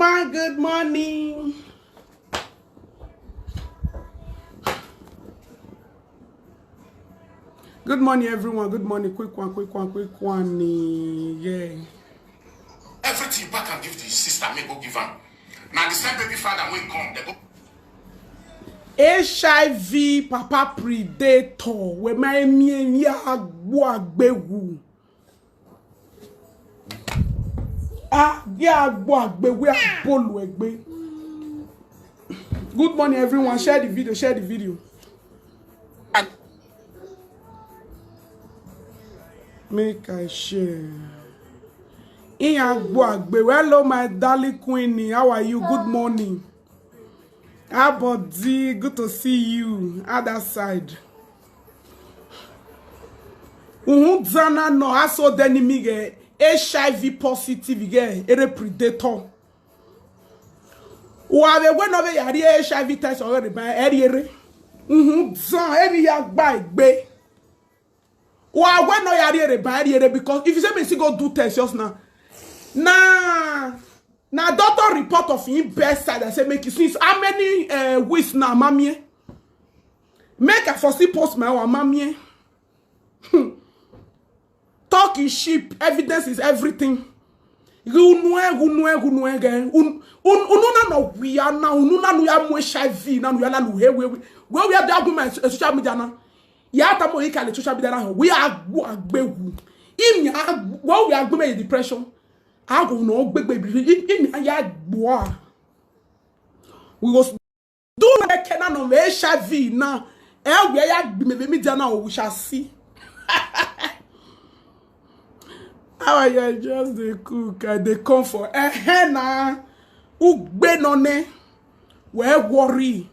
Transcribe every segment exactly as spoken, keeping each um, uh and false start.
Fine, good morning. Good morning, everyone. Good morning. Quick one, quick one, quick one. Yeah. Everything you pack and give the sister, make go give am. Now the same baby father wey come, they go. H I V papa predator. We my me ya agbo agbewu. Ah, yeah, agbo agbewu, abolu egbe. Good morning, everyone. Share the video. Share the video. Make I share. Iyagbo Agbe. Hello, my darling Queenie. How are you? Good morning. Abodi, good to see you. Other side. Uhun zana no aso deni mi ge H I V positive ge ere predator. Wa be we no be yari H I V test already ba eri ere. Uhun zan eri ya gba egbe. Wa we no yari ere ba eri ere because if you say me see go do test just now. Na na doctor report of him bedside. I say make you since how many uh, weeks now, mamie? Make I for still post my one, mamie. Talk is cheap. Evidence is everything. Gunue, gunue, gunue, ge. Un un unu na no we are now. Unu na no ya mu H I V na no ya la lu he we we we we are the argument uh, social media na. Ya ta mo ikale social media na we are agbewu. Imi a we we agbe me depression. Agu no gbegbe bi imi ya gbo. We go do na kena no H I V na. Eh we ya gbe me media na we shall see. How are you? I just dey cook. I dey come for eh eh na. Ugbe no ne. We worry.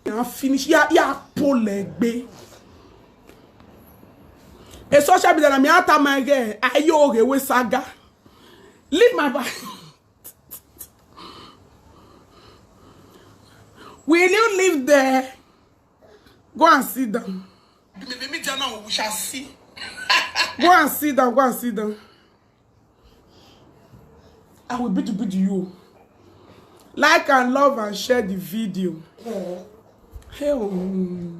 Ya finish ya ya pole gbe. A social media na me ata my girl. Ayo oge we saga. Leave my bag. Will you live there? Go and sit down. Maybe me now we shall see. Go and sit down. Go and sit down. I will beat beat you. Like and love and share the video. Hey, oh.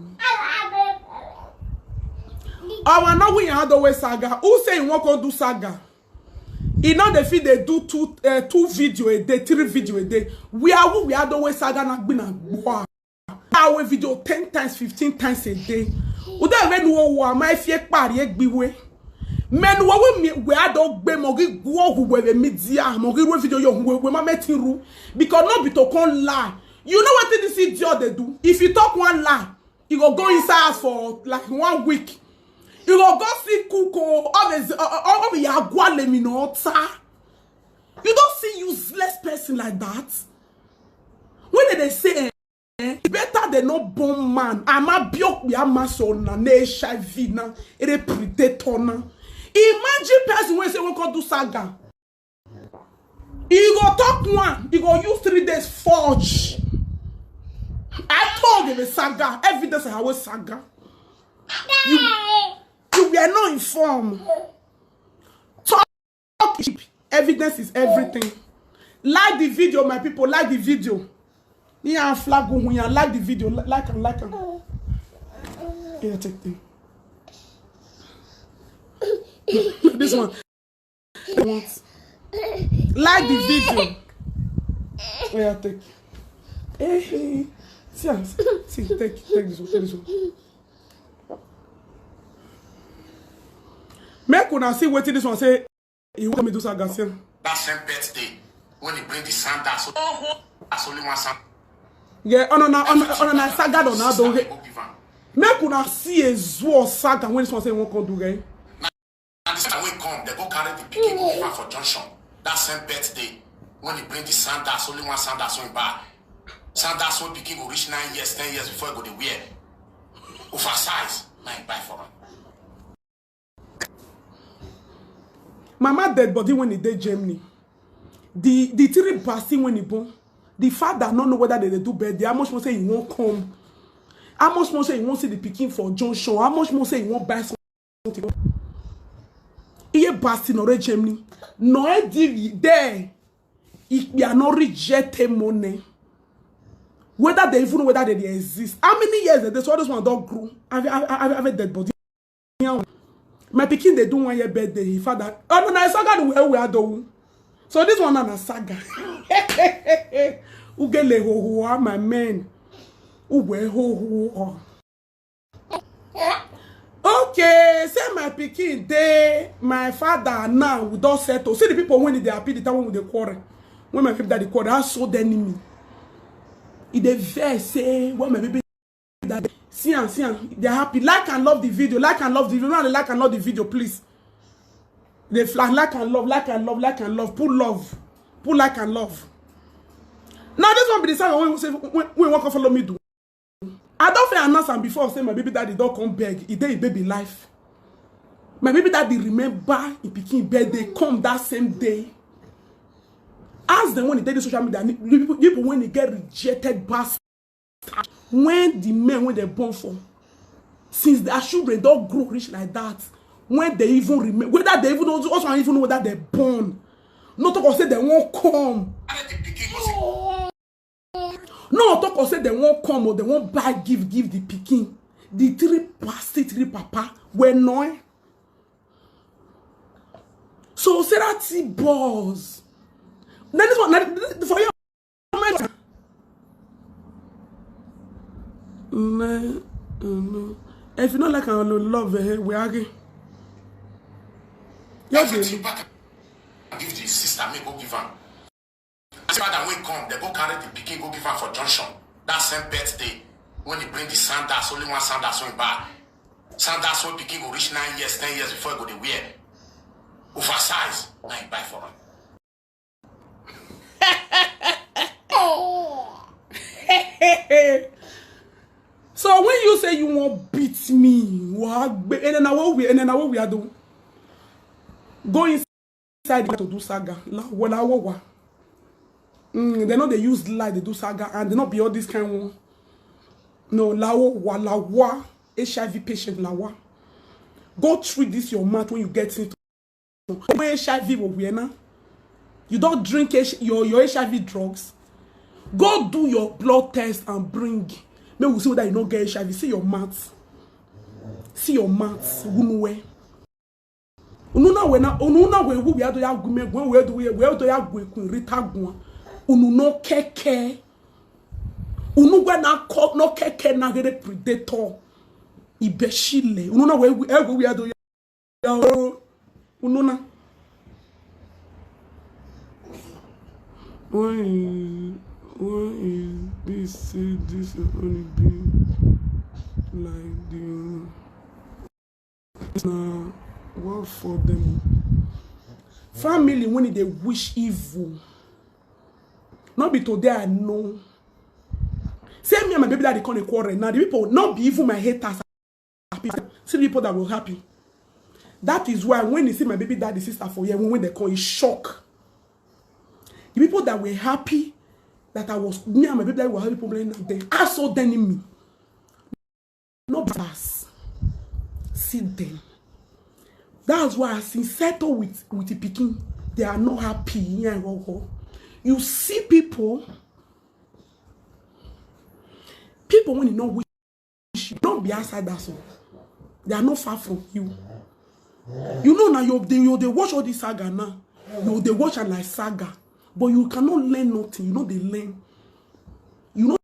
Oh, I know we had always saga. Who say you won't go do saga? You know they feel they do two uh, two video a day, three video a day. We are who we had always saga na gbina gbua. Our video ten times, fifteen times a day. Uda we no wa ma fie pari egbiwe. Men wo we mi we ado gbe mo gi gwo hu we media mo gi we video yo hu we ma metin ru because no be to come lie. You know what this idiot they do? If you talk one lie, you go go inside house for like one week. You go go see kuko always uh, uh, uh, ya gwa le mi no ta. You don't see useless person like that. When they say eh, better they no born man. Ama biok bi ama so na na H I V na ere predator na. Imagine person wey say we come do saga. He go talk one, he go use three days forge. I told him a saga, evidence I was saga. You, you were not informed. Talk is cheap. Evidence is everything. Like the video, my people. Like the video. Me and flag go here. Like the video. Li- Like and like and. Yeah, take them. This one. I want. Like the video. Yeah, take. Hey, hey. See, am, see, take, take this one, take this one. Make una see wetin this one say. He want me do saga see. That same birthday when he bring the sandals, so that's only one sandal. Yeah, oh no, no, oh no, oh no, no, saga don now don. Go give am. Make una see a zuo saga when this one say he won't come do, right? And the sandal wey come, they go carry the pikin go give am for junction. That same birthday when he bring the sandals, only one sandal so he buy. Sandals wey pikin go reach nine years, ten years before he go dey wear. Oversize, na he buy for am. Mama dead body when he dey Germany. The the three bastard when he born. The father no know whether they dey do birthday. How much more say he won't come? How much more say he won't see the pikin for junction? How much more say he won't buy something? Iye bastard no reach Germany. No e di there. Ikpe and no reject money. Whether they even know whether they, they exist. How many years they, so this one don't grow? Have, have, have, have a dead body. My pikin, they do one year birthday. His father. Oh, no, no, it's saga we we are doing. So this one na saga. Ugele ho ho, my man. Uwe ho ho. Okay, say my pikin dey, my father now we don settle. See the people when they happy the time when they quarrel. When my baby daddy quarrel, I sold enemy. If they vex say when my baby daddy, see and see and they're happy. Like and love the video. Like and love the video. Now they like and love the video, please. They flag like and love, like and love, like and love. Put love, put like and love. Now this one be the same when we say when, when we want to follow me do. I don't feel announce am before say my baby daddy don't come beg. He dey his baby life. My baby daddy remember he pikin birthday come that same day. Ask them when he dey the social media. The people, people when he get rejected bastard. When the men when they born for, since their children don't grow rich like that, when they even remember whether they even know also even know whether they born. No talk or say they won't come. No talk or say they won't come or they won't buy gift give the pikin. The three past three papa were no. So Sarah T balls. Then this one na for your no, no. If you don't like our love, eh, we are again. Yes, baby. Give the sister me go give am. As father wey come, they go carry the pikin go give am for junction. That same birthday when he bring the sandals, only one sandals wey he buy. Sandals wey pikin go reach nine years, ten years before he go dey wear. Oversize, na he buy for am. So when you say you won't beat me, what? And then I will we and then I will we are doing. Go inside to do saga. La wa la wa wa. Mm, they know they use lie, they do saga, and they not be all this kind one. No, la wa wa la wa. H I V patient la wa. Go treat this your mouth when you get into when H I V will wear now. You don't drink H- your, your H I V drugs. Go do your blood test and bring. May we see whether you don't get H I V. See your mouth. See your mouth. Who know where? Unu na we na unu na we wu we ado ya gume gwe we do we we do ya gwe kun rita gwa. Unu no keke. Unu gwe na ko no keke na gere predator. Ibeshile. Unu na we we we ado ya. Unu na. Why is why is this say this only be like the na what for them? Family when they wish evil. Not be today I know. Say me and my baby daddy come dey quarrel now. The people not be even my haters. Happy. See the people that will happy. That is why when they see my baby daddy sister for here, when they call it shock. The people that were happy that I was me and my baby daddy were having problem now. They are so enemy. No pass. See them. That's why I see settle with with the pikin. They are not happy. Yeah, ho, ho. You see people, people when you know wish you don't be outside that so. They are not far from you. You know now you they you they watch all this saga now. You they watch am like saga, but you cannot learn nothing. You know they learn. You know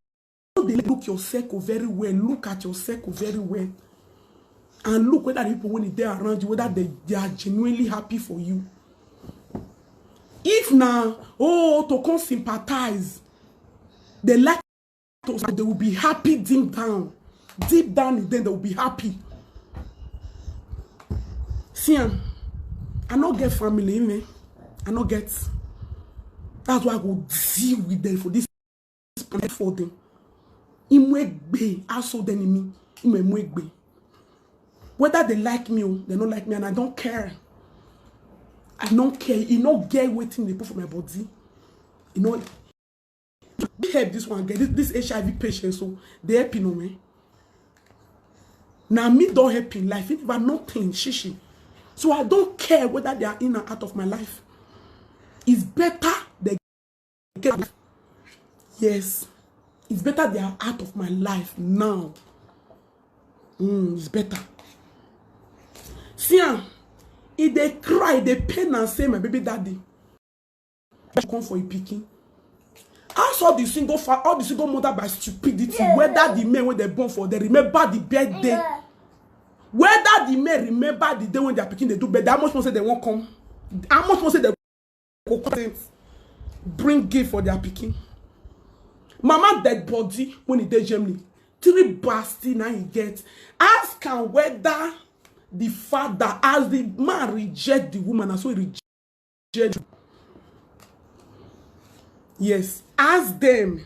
they look your circle very well. Look at your circle very well, and look whether the people when they around you whether they, they are genuinely happy for you. If now oh to come sympathize, they like to they will be happy deep down. Deep down in them they will be happy. See am, I no get family, me. I no get. That's why I go deal with them for this for them. Imwegbe, I sold enemy. Imwegbe. Whether they like me or they don't like me, and I don't care. I don't care. You no get waiting they put for my body. You know, help this one get this, this H I V patient, so they help you know me. Now me don't help in life. It never nothing shishi. So I don't care whether they are in and out of my life. It's better they Yes, it's better they are out of my life now. Mm, it's better. See am, e dey cry, e dey pain am say my baby daddy come for a pikin. As all the single fa all the single mother by stupidity, whether the men wey dem born for dem remember the birthday, whether the men remember the day when their pikin dey do birthday, how much more say dem wan come, how much more say dem go come bring gift for their pikin. Mama dead body when e dey Germany, three basti na e get. Ask am whether the father, as the man reject the woman, na so he reject. Yes, ask them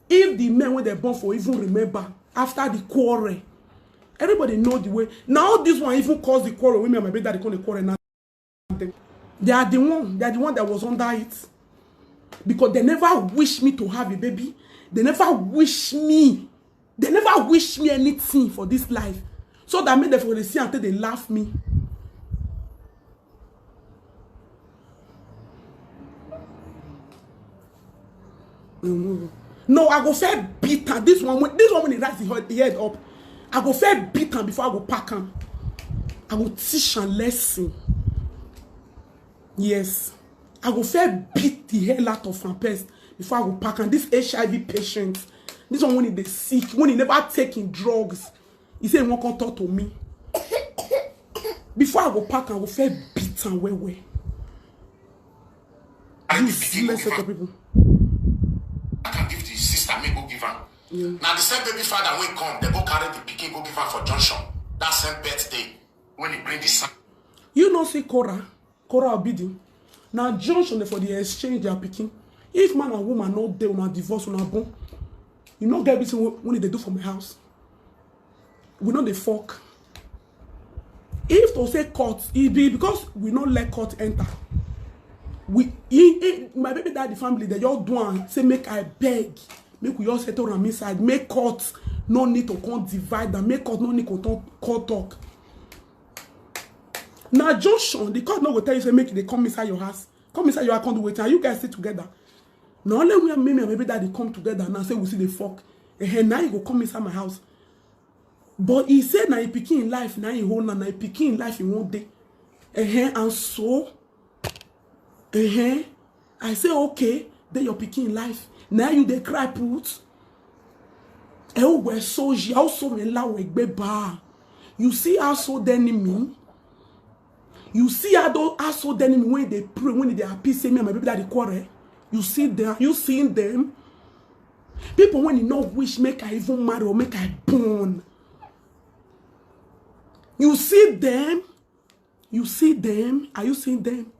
if the men wey dem born for even remember after the quarrel. Everybody know the way. Na all this one even cause the quarrel wey me and my baby daddy come dey quarrel now. They are the one, they are the one that was under it. Because they never wish me to have a baby. They never wish me. They never wish me anything for this life. So that make dem for dey see am take dey laugh me. No, I go first beat am. This one, when- this one when he rise the head, the head up, I go first beat am before I go pack am. I go teach am lesson. Yes, I go first beat the hell out of am first before I go pack am. This H I V patient, this one when he dey sick, when he never take him drugs, he say he wan come talk to me. Before I go pack am, I go first beat am well well. Carry the pikin go Useless give set of am. People. I can give the sister, me go give am. Na the same baby father wey come, dem go carry the pikin go give am for junction that same birthday when he bring the son. You no see Cora, Cora Obidi. Na junction dey for the exchange their pikin. If man and woman no dey, una divorce, una born. You no get everything wey wey dey do for my house. We no dey fuck. If to say court, e be because we no let court enter. We, he, he, my baby daddy family, they just do am say make I beg, make we all settle am inside, make court no need to come divide am, make court no need to talk, come talk. Na junction, the court no go tell you say make they come inside your house, come inside your house, come do wetin, and you guys stay together. Na only when me, me and my baby daddy come together now say we see the fuck. Eh, now you go come inside my house. But he said na he pikin life, na he hold na, na he pikin life in one day. Eh, and so, eh, I say okay, then your pikin life. Now you dey cry put. Eh, oh, we're so also me la we gbe ba. You see household enemy. You see how those household enemy when they pray, when they appeal, say me and my baby daddy quarrel. You see them, you seeing them. People when you not wish make I even marry or make I born. You see them, you see them. Are you seeing them?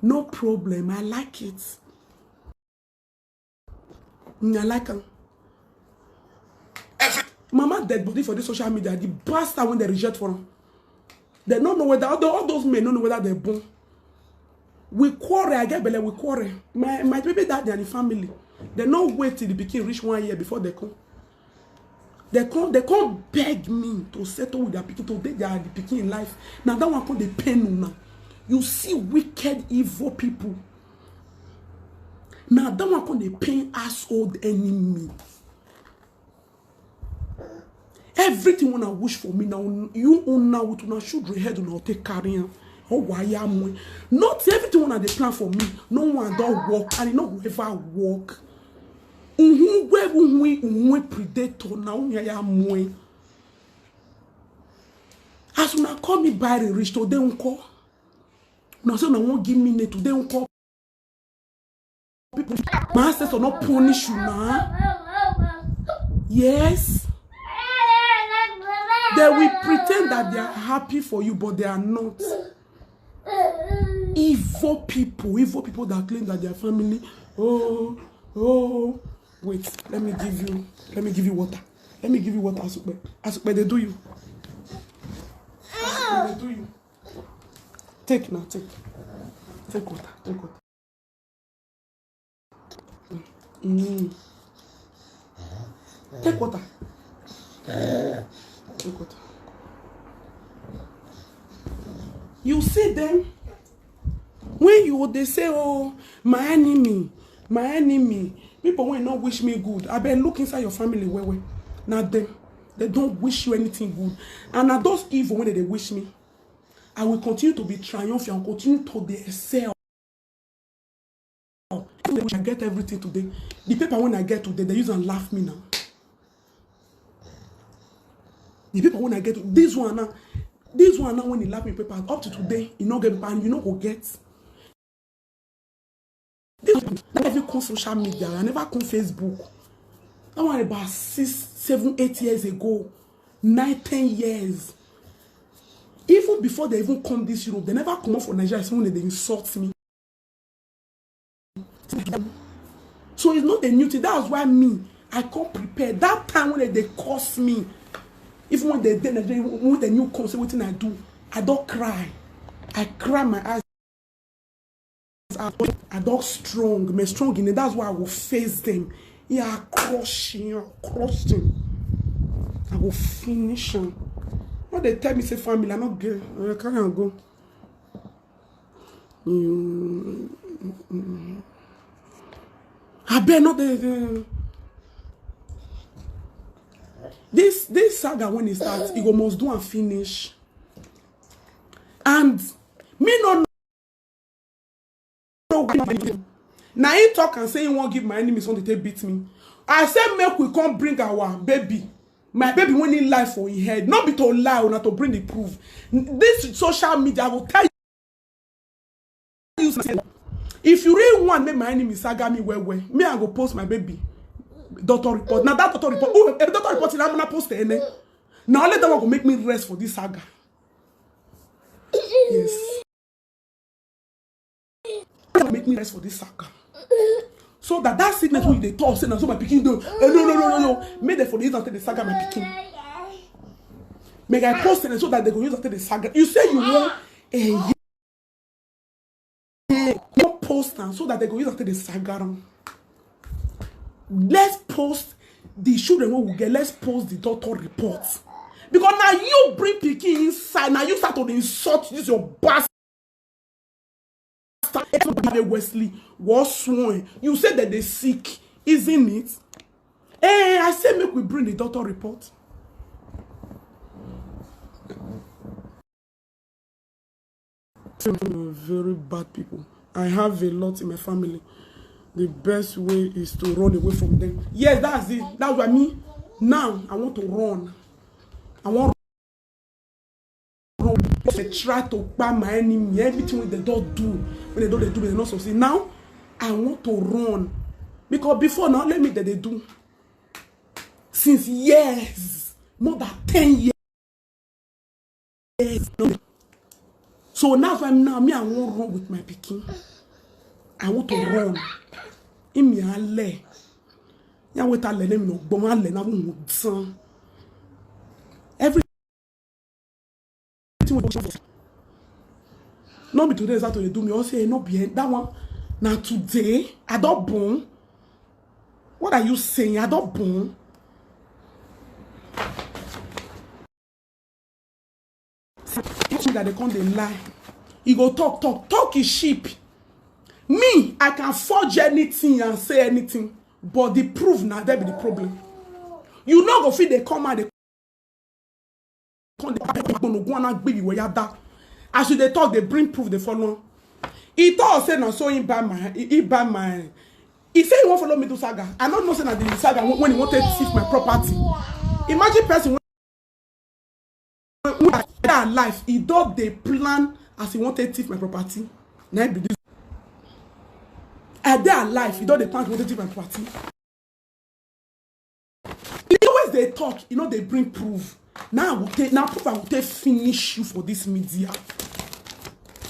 No problem. I like it. Mm, I like am. Every Mama dead body for this social media. The bastard when they reject for am. They don't know whether all, the, all those men don't know whether they're born. We quarrel, I get belle, we quarrel. My my baby daddy and the family, they no wait till the pikin reach one year before they come. They come, they come beg me to settle with their pikin, to take their the pikin in life. Now that one come dey pain una. You see wicked, evil people. Now that one come dey pain household enemy. Everything una wish for me now, you una with una children head una take carry am. Oh, why am I? Not everything una dey plan for me. No one don work, and e no go ever work. Uhun we uhun we uhun we predator na uhun ya ya mwe. As una call me by rich today unko. Una say una wan give me name today unko. People, my ancestors not punish you now. Yes. They will pretend that they are happy for you, but they are not. Evil people, evil people that claim that their family. Oh, oh. Wait, let me give you, let me give you water. Let me give you water, Asukpe. Asukpe, they do you. Asukpe, they do you. Take now, take. Take water, take water. Mm. Take water. Take water. You see them? When you they say, oh, my enemy, My enemy, people wey no wish me good, I been look inside your family well well. Now them, they don't wish you anything good. And now those evil when they wish me, I will continue to be triumphant and continue to dey excel. They wish I get everything today. The paper when I get today, they use and laugh me now. The paper when I get to, this one now, this one now when they laugh me paper up to today, you no get paper and you no go get. This one, I never come social media, I never come Facebook. That one about six, seven, eight years ago, nine, ten years. Even before they even come this Europe, they never come up for Nigeria. Someone they insult me. So it's not a new thing. That's why me, I come prepare. That time when they curse me, even when they then when the new come, say wetin I do, I don't cry. I cry my eyes out. I don't strong. Me strong in it. That's why I will face them. Yeah, I crush him, I crush him. I will finish him. When they tell me say family, I not get. I carry and go. Mm, mm, mm. I bet not the, the- this this saga when it starts, it go must do and finish. And me no know. Now he talk and say he won't give my enemy something to beat me. I said make we come bring our baby. My baby when he lie for his head. Not be to lie or not to bring the proof. This social media, I will tell you something. If you really want make my enemy saga me well well, me I go post my baby doctor report. Now that doctor report, oh, if doctor report, I'm gonna post it. Now only that one go make me rest for this saga. Yes. Make me rest for this saga. So that that sickness wey you dey talk say na so my pikin do. Eh, no, no, no, no, no. Make them for the use and take the saga my pikin. Make I post it so that they go use and take the saga. You say you want a year. You post am so that they go use and take the saga am. Let's post the children wey we get. Let's post the doctor report. Because now you bring pikin inside. Now you start to insult this your bastard. Wesley was sworn. You said that they sick, isn't it? Eh, I say make we bring the doctor report. Some of them are very bad people. I have a lot in my family. The best way is to run away from them. Yes, that's it. That's what I mean. Now I want to run. I want to run. They try to ban my enemy. Everything wey they don't do, when they don't they do, they not succeed. Now I want to run because before now, let me that they do since years, more than ten years. So now, if I'm now, me, I won't run with my pikin. I want to run. In me, I lay. Yeah, wait, I let them know. But I let them know. Everything. Not be today is that they do me. I say no be that one. Now today, I don't born. What are you saying? I don't born. That they come they lie. He go talk, talk, talk is sheep. Me, I can forge anything and say anything, but the proof now there be the problem. You know go fit they come out they come they go no go and be you where that. As you they talk, they bring proof they follow. He thought say now so he buy my he buy my he say he won't follow me to saga. I don't know say na the saga when he wanted to thief my property. Imagine person when, when I dey alive, he don dey plan as he wanted to thief my property. Na be this. I dey alive, he don dey plan as he wanted to thief my property. He always dey talk, you know they bring proof. Now I will take now proof I will take finish you for this media.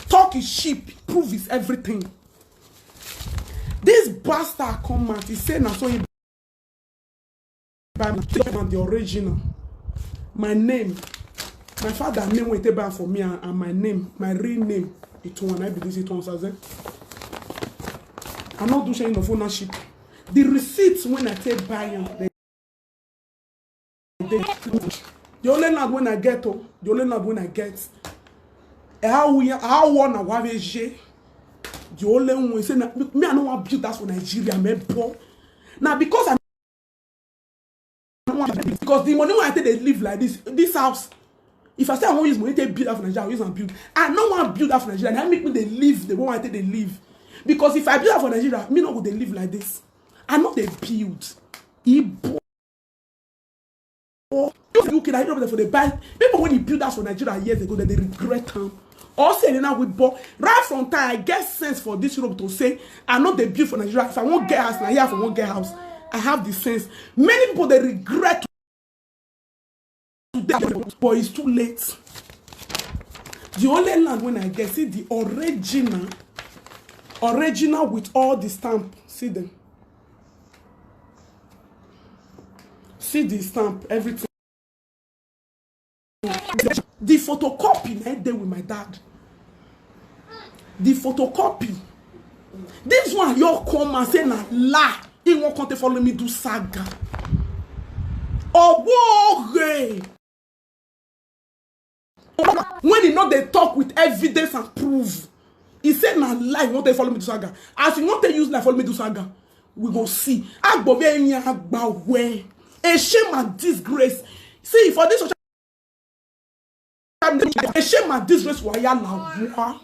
Talk is cheap, proof is everything. This bastard come out, he say na so he buy my the original. My name, my father name wey take buy for me and, and my name, my real name. It one I be this it one says. I not do sharing of ownership. The receipts when I take buy am, they the only land when I get oh, the only land when I get. How we how one I have a J. The only one say na me, I no wan build house for Nigeria, me poor. Na because I no wan build, because the money wey I take dey live like this, this house, if I say I wan use money take build house for Nigeria, I use am build. I no wan build house for Nigeria. Na make me dey live the way I take dey live. Because if I build house for Nigeria, me no go dey live like this. I no dey build. Igbo. Those U K, na Europe for the buy. People when you build house for Nigeria years ago, that they regret am. Or say now we bought right from time I get sense for this Europe to say I know they build for Nigeria. If I won't get house, now here I won't get house. I have the sense. Many people they regret today, but it's too late. The only land when I get, see the original, original with all the stamp. See them. See the stamp, everything. The photocopy na dey with my dad. The photocopy. This one, you come and say na lie. He won't come to follow me do saga. Oh, whoa, hey. When he not they talk with evidence and proof, he said na lie. You want to follow me do saga? As you want to use lie, follow me do saga. We go see. Agbobe enya agbawe. A shame and disgrace. See, for this social media, a shame and disgrace for Ayala.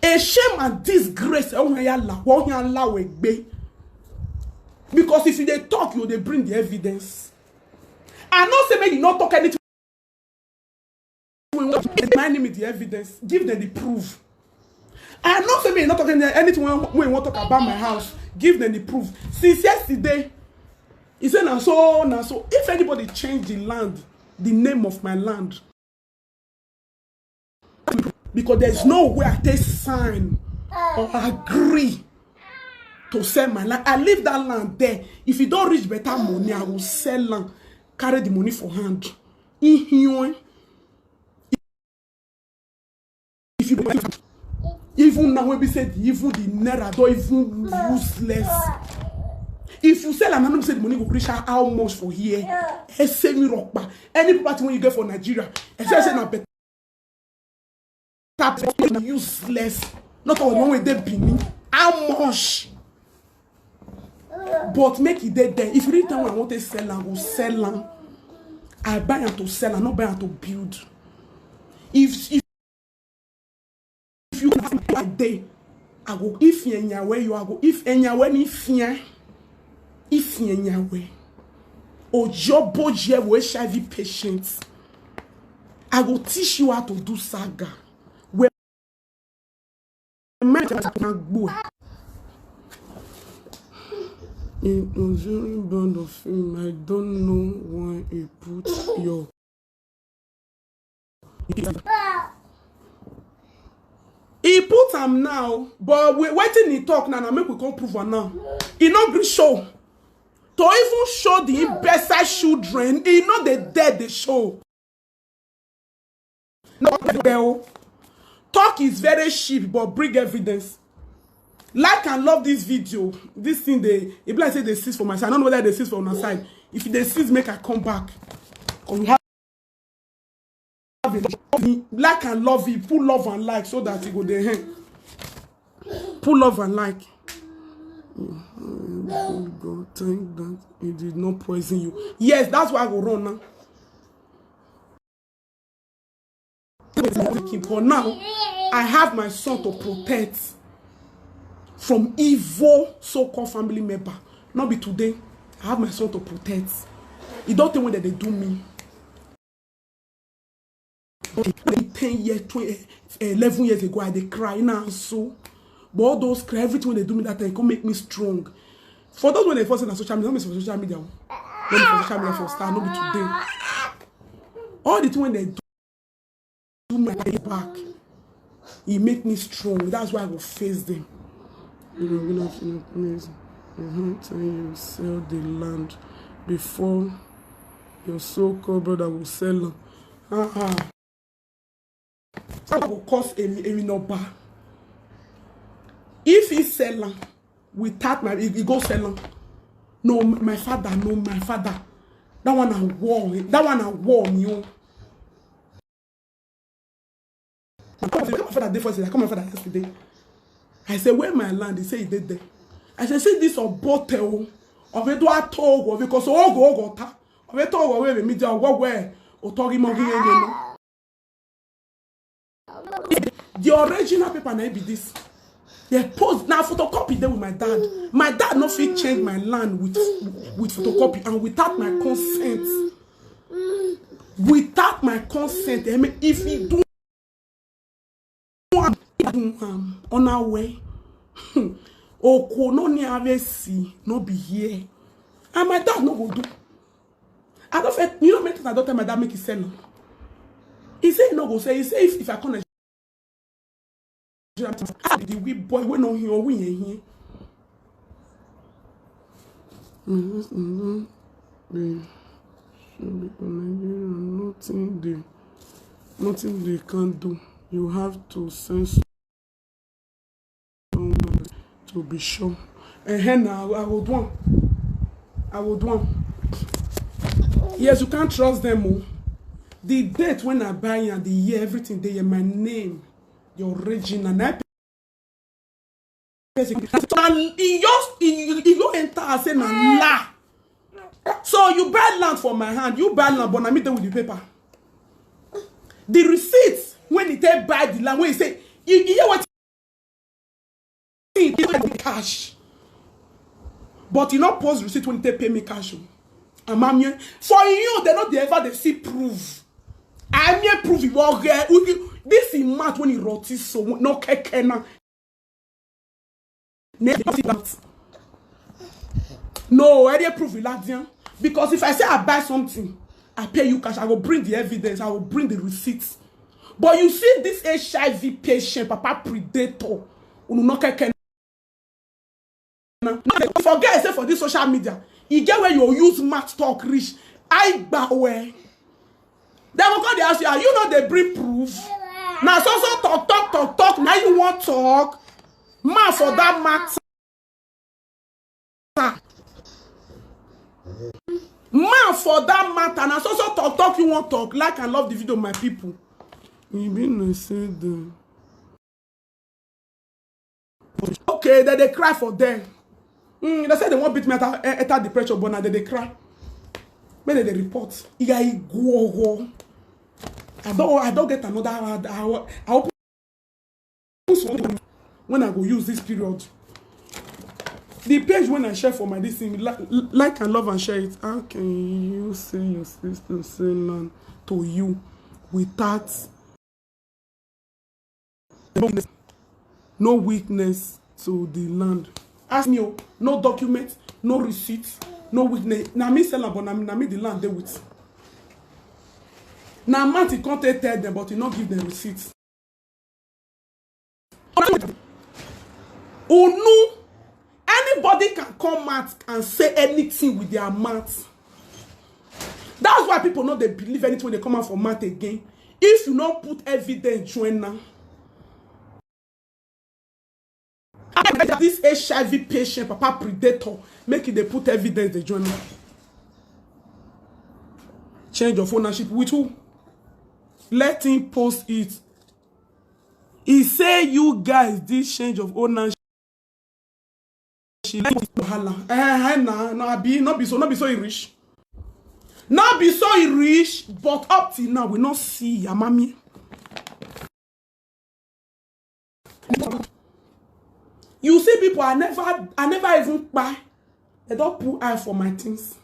A shame and disgrace. Eh, Ayala. Because if you they talk, you they bring the evidence. I know say make you not talk anything. When you want to deny me the evidence, give them the proof. I know say make you not talk any- anything when, when you want to talk about my house, give them the proof. Since yesterday, he said na so, na so. If anybody change the land, the name of my land, because there's no way I take sign or agree to sell my land. I leave that land there. If you don't reach better money, I will sell land, carry the money for hand. If you even now when we say the, even the naira don even useless. If you sell am, I no say the money go reach how, how much for here. Ese mi rokpa. Any property when you get for Nigeria, especially say na better, useless. Not all one way they Benin. How much? But make it dey there. If you really tell me I want to sell am, go sell am. I buy am to sell am, not buy am to build. If if if you ask me a day, I go if you anywhere you I go if anywhere ni fear, if you anywhere. Ojobo je wo H I V patient. I go teach you how to do saga. Where my agbo. It was very bad of him. I don't know why he put your He put am now, but we, wetin he talk now, na make we come prove am now. He no gree show. To even show the imbecile children, he no dey dare dey show. No, no. Talk is very cheap, but bring evidence. Like and love this video. This thing they, e be like say they seize for my side. I don't know whether they seize for my side. If they seize, make I come back. Or we have a like and love it. Put love and like so that it go dey hang. Put love and like. Oh God, thank that he did not poison you. Yes, that's why I go run now. But now, I have my son to protect from evil so-called family member. Not be today. I have my son to protect. E don tey when dem dey do me. Ten years, twenty, eleven years ago, I dey cry now so. But all those cry, everything wey dey do me that time, come make me strong. For those wey dey force na social media, no be for social media o. No be for social media for start, no be today. All the thing wey dey do me, I dey back. E make me strong. That's why I go face them. You know, you know, you know, please. Mm-hmm. Tell you sell the land before your so-called brother will sell am. Uh-uh. So I go cause Emi, Emi no ba. If he sell am without my, he, he go sell am. No, my father, no, my father. That one I war. That one I war, you. My father, my father dey for yesterday. I call my father yesterday. I say, "Where my land?" He say, "He dey there." I say, "See this Obote o, of it wa togo, because ogo ogo ta, of it togo we media ogo we otogi mogi yenge no." The original paper na be this. They post na photocopy there with my dad. My dad no fit change my land with with photocopy and without my consent. Without my consent, I mean, if he do am, he do am on our way. Oko no ni avesi no be here. And my dad no go do. I don't fit, you know, many times I don't tell my dad make he sell am. He say he no go sell. He say if, if I come Nigeria, I be the wee boy wey no hear, we hear. Mm-hmm. They should be for Nigeria. Nothing they, nothing they can do. You have to sense someone to be sure. And now I will do one. I will do one. Yes, you can't trust them. Oh. The date when I buy and the year, everything they my name, the original. And I person. And he just he, he go enter and say na lie. So you buy land for my hand, you buy land, but na me dey with the paper. The receipt when he take buy the land, when he say, you, you hear what he pay me cash. But he not post receipt when he take pay me cash. Oh. Amamye. For you, they not they ever they see proof. I'm here proof he walk here. This is mad when he wrote it so no kekena. No, I dey prove Iladian. Because if I say I buy something, I pay you cash, I will bring the evidence, I will bring the receipts. But you see this H I V patient, Papa Predator, unu no keke na. Forget say for this social media, you get where you use math talk reach. I gba where. They will come dey ask you, are you not dey bring proof? Na so so talk, talk, talk, talk. Now you want talk? Man for that matter. Man for that matter. Na so so talk, talk you want talk. Like and love the video, my people. You be no say them. Okay, then they cry for them. Mm, they say they won't beat me at enter depression, but now they, they cry. When they report, yeah, he go. I don't, I don't get another. I, I, I hope when I go use this period. The page when I share for my this thing, li- like and love and share it. How can you say your sister say land to you without no witness to the land? Ask me, oh, no document, no receipt, no witness. Now me sell am, but now, now me the land there with. Now Martin can't take tell them, but he not give them receipt. Unu, anybody can come out and say anything with their mouth. That's why people know they believe anything when they come out for mouth again. If you not put evidence, join now. This H I V patient, Papa Predator, make it they put evidence, they join now. Change of ownership with who? Let him post it. He say you guys this change of ownership. Wahala. Eh, eh, na, no, abi, no be so, no be so he rich. No be so he rich, but up till now we not see Yamami. You see people, I never, I never even buy. They don't put eye for my things.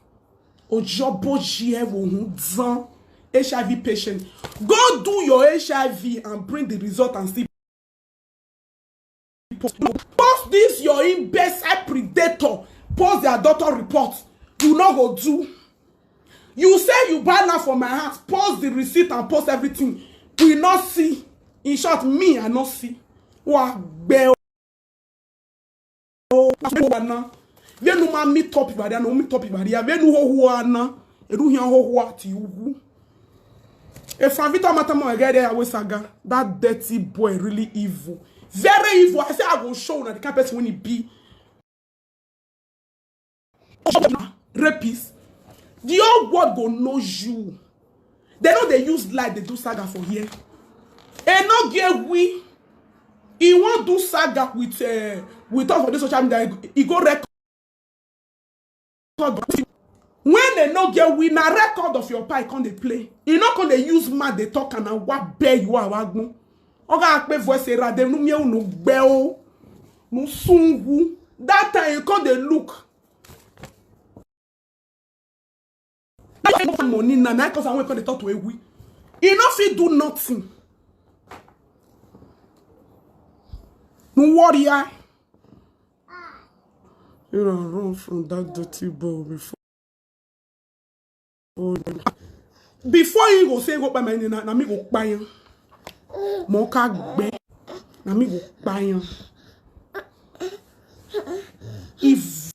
Ojobo Jiewo Hunzan, H I V patient. Go do your H I V and bring the result and see. Post this your imbecile Predator. Post their doctor report. You not go do. You say you buy now for my house. Post the receipt and post everything. We not see. In short, me I not see. Wa gbe o. Venu ma mi top ibaria no mi top ibaria. Venu ho ho ana. Eru hian ho ho ati ugu. If Victor Matamo get there, I will saga. That dirty boy really evil. Very evil. I say I go show una the kind person when he be. Rapist. The whole world go know you. They know they use lie, they do saga for here. And no get we. He wan do saga with uh, with us for this social media. He go record. When they no get we na record of your pie come dey play. He no come dey use mouth dey talk and na wa bear you are wagbon. Oga akpe voice era dem no mi unu gbe o. No sungu. That time you come dey look. Money na na cause I wan come dey talk to ewi. He no fit do nothing. No worry ya. You run from that dirty ball before. Before you go say go buy my na, na me go buy him. Mo ka gbe. Na me go buy him. If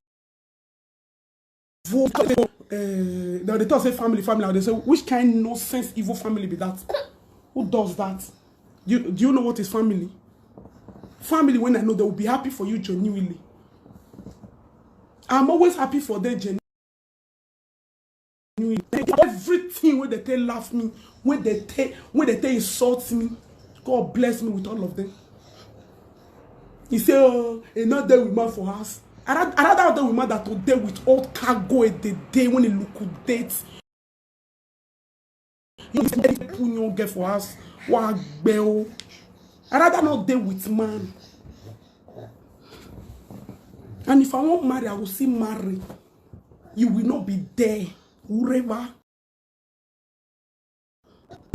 uh, they talk say family, family, and they say which kind nonsense evil family be that? Who does that? Do you, do you know what is family? Family, when I know they will be happy for you genuinely. I'm always happy for them genuinely. Everything when they take laugh me, when they take when they take insult me, God bless me with all of them. He say, oh, he not there with man for us. I rather there with man that to there with old cargo at the day when he look date. You put your girl for us. Wa gbeo. I rather not there with man. And if I won't marry, I will see marry. You will not be there. Whoever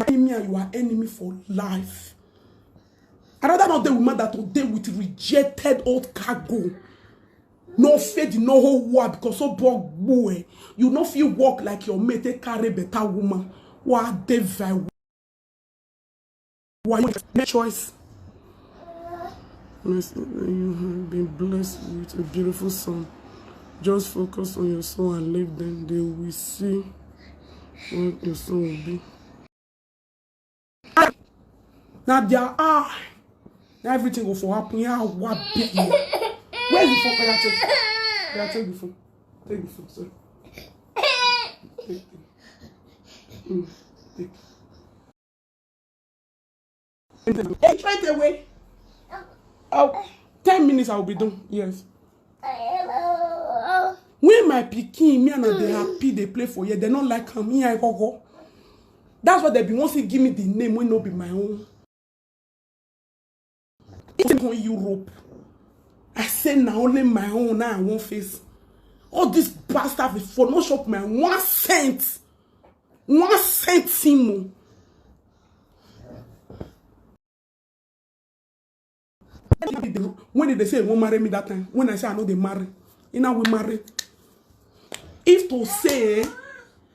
enemy and you are enemy for life. I rather not there with man that to there with rejected old cargo. No faith, no whole world because so bog boy. You no feel walk like your mate take carry better woman. What they vow? Why you make choice? Mercy, you have been blessed with a beautiful son. Just focus on your son and leave them. They will see what your son will be. Now they are ah, now everything go for happen. Yeah, what big. Where is the phone? Oya, take, oya, take the phone. Take the phone, sir. Take it. Mm, take it. Hey, straight away. Oh, ten minutes, I will be done. Yes. When my pikin, me and they happy, they play for you. They don't like him. Me, I go go. That's why they be once give me the name when no be my own. It's in Europe. I say now only my own now I won't face. All this bastard for no shop my one cent. One cent Timo. When did they say won't marry me that time? When I say I know they marry, you know we marry. If to say,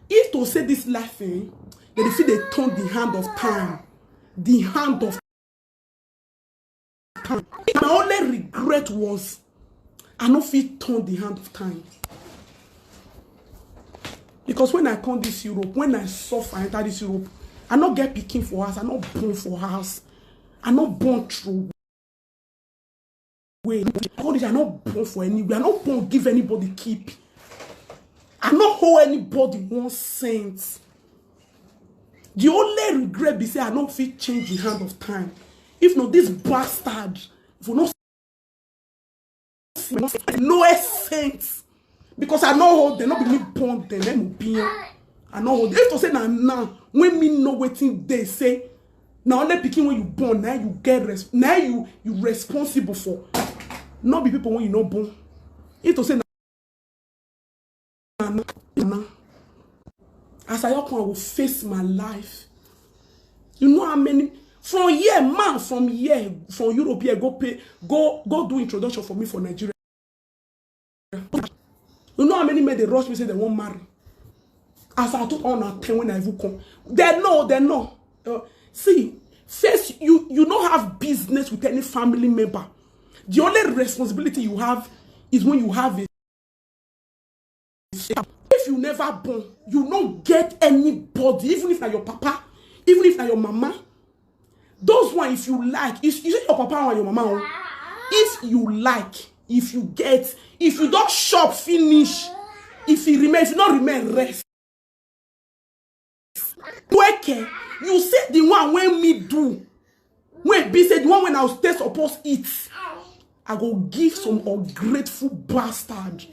if to say this life, eh, they feel they turn the hand of time, the hand of time. My only regret was I no fit turn the hand of time. Because when I come this Europe, when I suffer enter this Europe, I no get picking for house, I no born for house, I no born through way. All this, I no born for anywhere, I no born give anybody keep. I no hold anybody one cent. The only regret be say I no fit change the hand of time. If not, this bastard for no no sense because I no hold them, not be me born them, them be I no hold. If to say na now when me know wetin they say, na only pikin when you born now you get res now you you responsible for. Not be people when you no born. If to say na na na as I come I will face my life. You know how many from here man from here from Europe here go pay go go do introduction for me for Nigeria. You know how many men they rush me say they won't marry. As I took on at ten when I even come, they know they know. Uh, see, first you you don't have business with any family member. The only responsibility you have is when you have it. If you never born, you don't get anybody, even if na your papa, even if na your mama. Those one, if you like, if you say your papa or your mama, oh, if you like, if you get, if you don't shop finish, if you remain, if you not remain rest. Okay, you see the one when me do. Wey be say the one wey I stay suppose eat, I go give some ungrateful bastard.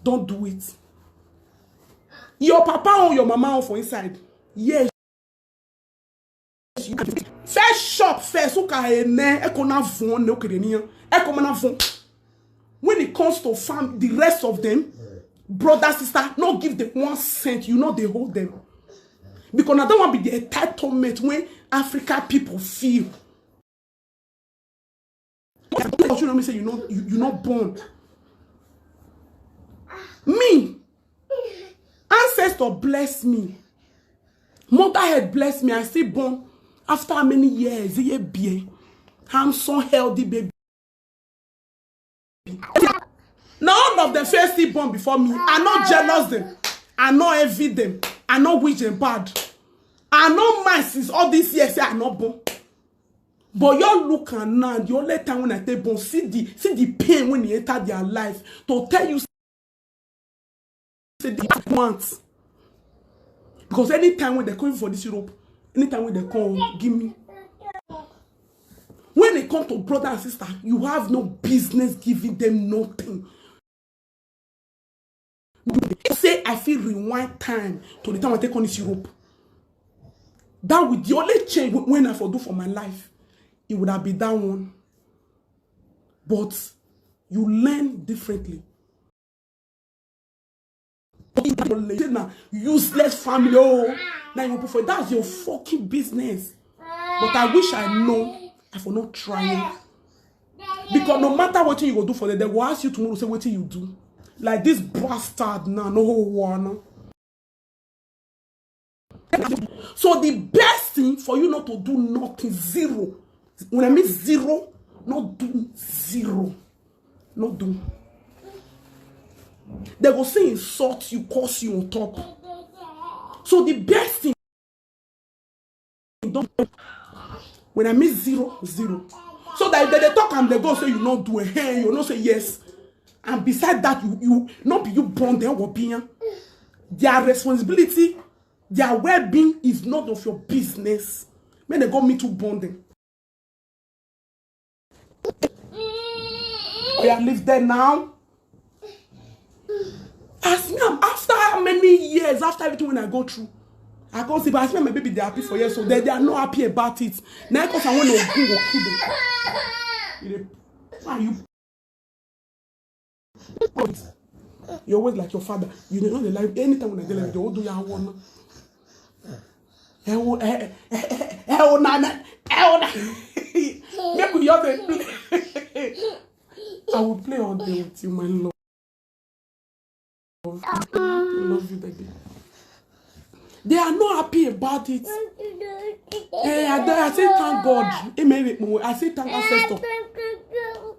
Don't do it. Your papa own, your mama own for inside. Yes. First shop first, who can ene, eko na von, ne okere niyan, eko mana von. When it comes to fam, the rest of them, brother, sister, no give them one cent, you know they hold them. Because now that one be the entitlement when Africa people feel. You know me say you know you, you not born. Me, ancestor bless me. Mother head bless me. I still born after how many years? Iye bie. Handsome, healthy baby. Now all of them first still born before me. I not jealous them. I not envy them. I not wish them bad. I not mind since all these years say I not born. But you look and now, the only time when I take born, see the see the pain when he enter their life to tell you say they want. Because anytime when they come for this Europe, anytime when they come, give me. When it come to brother and sister, you have no business giving them nothing. You say I feel rewind time to the time I take on this Europe. That would the only change wh- when I for do for my life, it would have been that one. But you learn differently. Say na useless family. Oh, now you put for that's your fucking business. But I wish I know. I for not trying. Because no matter what you go do for them, they will ask you tomorrow, say what you do. Like this bastard now, no one. So the best thing for you not to do nothing, zero. When I mean zero, not do zero. Not do. They go say insult you, curse you on top. So the best thing don't when I mean zero, zero. So that if they, they talk and they go say you not do a hey, you not say yes. And beside that, you you not be you born them or being their responsibility, their well-being is not of your business. When they go me to born them. Oh yeah, live there now. As me, I'm after how many years, after everything when I go through, I go see, but as me and my baby, they're happy for years, so they, they are not happy about it. Now, because I want to go kill them. You dey- Why you? You're always like your father. You know the life. Anytime when I get like the old do you want. Eh, oh, eh, eh, eh, eh, oh, na, na, eh, oh, na. Make we all dey play. I will play all day with you, my love. I love you, baby. They are not happy about it. Eh, I, don't- I say thank God. Amen. I say thank ancestor.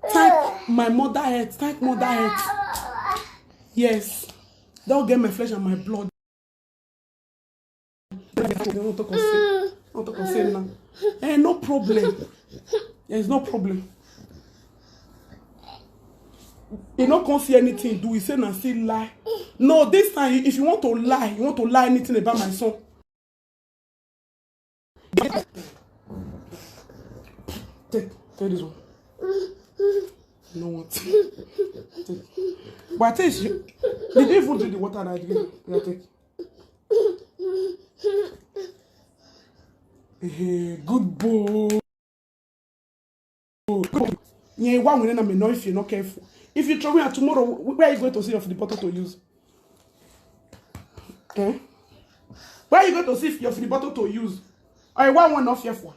Thank my mother head. Thank mother head. Yes. Don't get my flesh and my blood. Don't talk of sin. Don't talk of sin now. Eh, no problem. There's no problem. You no come see anything do. You say na still lie. No, this time if you want to lie, you want to lie anything about my son. Take, take this one. No want. Take. But I tell you, did you even drink the water that I drink? Yeah, take. Eh, good boy. Good boy. Yeah, one will not know if you're not careful. If you throw me out tomorrow, wh- where are you going to see your the bottle to use? Eh? Where are you going to see your the bottle to use? I want one off here for.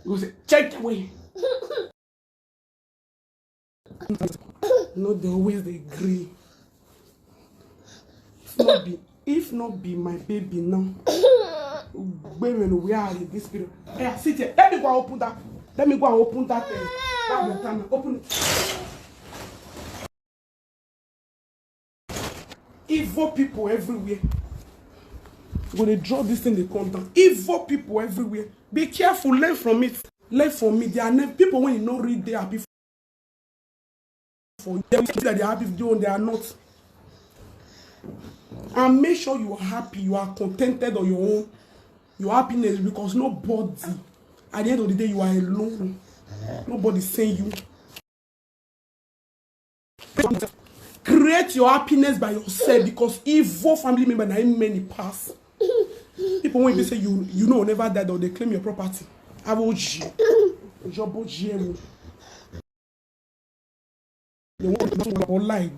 You go say, check away. No, they always dey gree. If not be, if not be my baby now, women where are you this period? Hey, sit here. Let me go and open that. Let me go and open that. Uh, that water now. Open it. Evil people everywhere. Go dey draw this thing dey come down. Evil people everywhere. Be careful, learn from it. Learn from me. There are ne- people when you no read they are people for them that they are happy with you and they are not. And make sure you are happy, you are contented on your own. Your happiness because nobody At the end of the day, you are alone. Nobody send you. Create your happiness by yourself, because evil family member na im many pass. People when they say you you know never died or they claim your property. Aboji. Ojoboji ewu. They want to lie.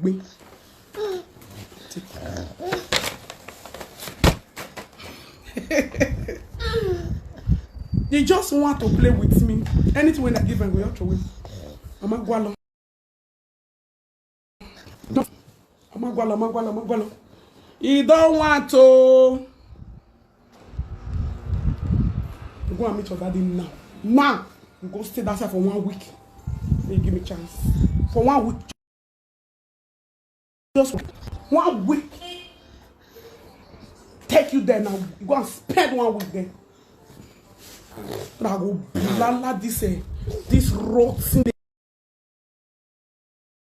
They just want to play with me. Anything when I give them, go out away. Mama Gwalo. Mama Gwalo, Mama Gwalo, Mama Gwalo. He don't want to. Go and meet your daddy now. Now, you go stay that side for one week. They give me chance. For one week. Just one week. Take you there now. You go and spend one week there. But I go blala this eh, this rotten.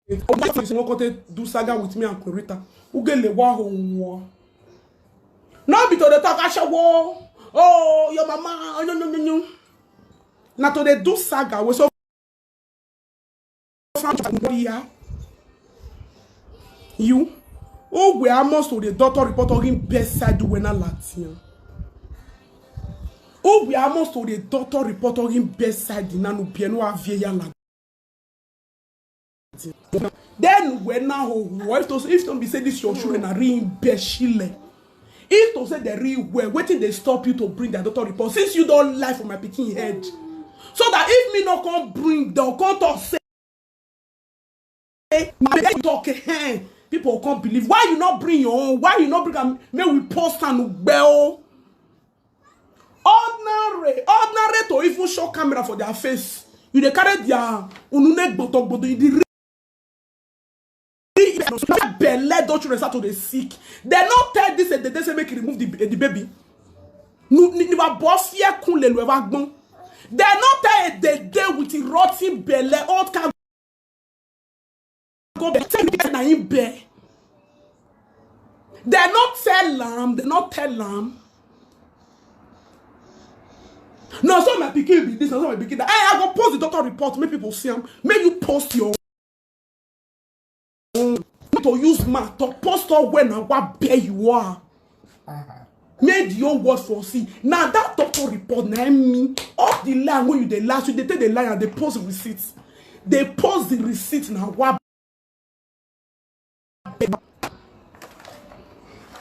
Why you no come take do saga with me and Corita? Who get the one who war? No be to the talk ashawo. Oh, your mama. Oh, no, no, no, no. Now to the do saga. We so you. Who we almost to the doctor report on him bedside when I Latin. Who we almost to the doctor report on him bedside in Nanu Bienu Avieya Latin. Then when now what if those if don't be say this your children are in Beshile. If to say the real well, waiting they stop you to bring their doctor report since you don't lie for my picking head. So that if me no come bring the come to say my baby talk eh, people come believe. Why you not bring your own? Why you not bring am? May we post and well. Ordinary, ordinary to even show camera for their face. You dey carry their unune gboto gboto in the belle don't you start to dey sick. They not tell this eh, they say make you remove the, the baby. Ni wa boss here kun le lo ever gbon. They not tell eh, they dey with the rotten belle old car go be tell me na him bear. They not tell am, they not tell am. No, so my pikin be this, no, so my pikin that. I, I go post the doctor report, make people see am. Make you post your own. Not to use matter, post all when and what bear you are. Make the whole world for see. Now that doctor report, na me all the line when you dey last, you dey take the line and they post the receipt. They post the receipt now. What?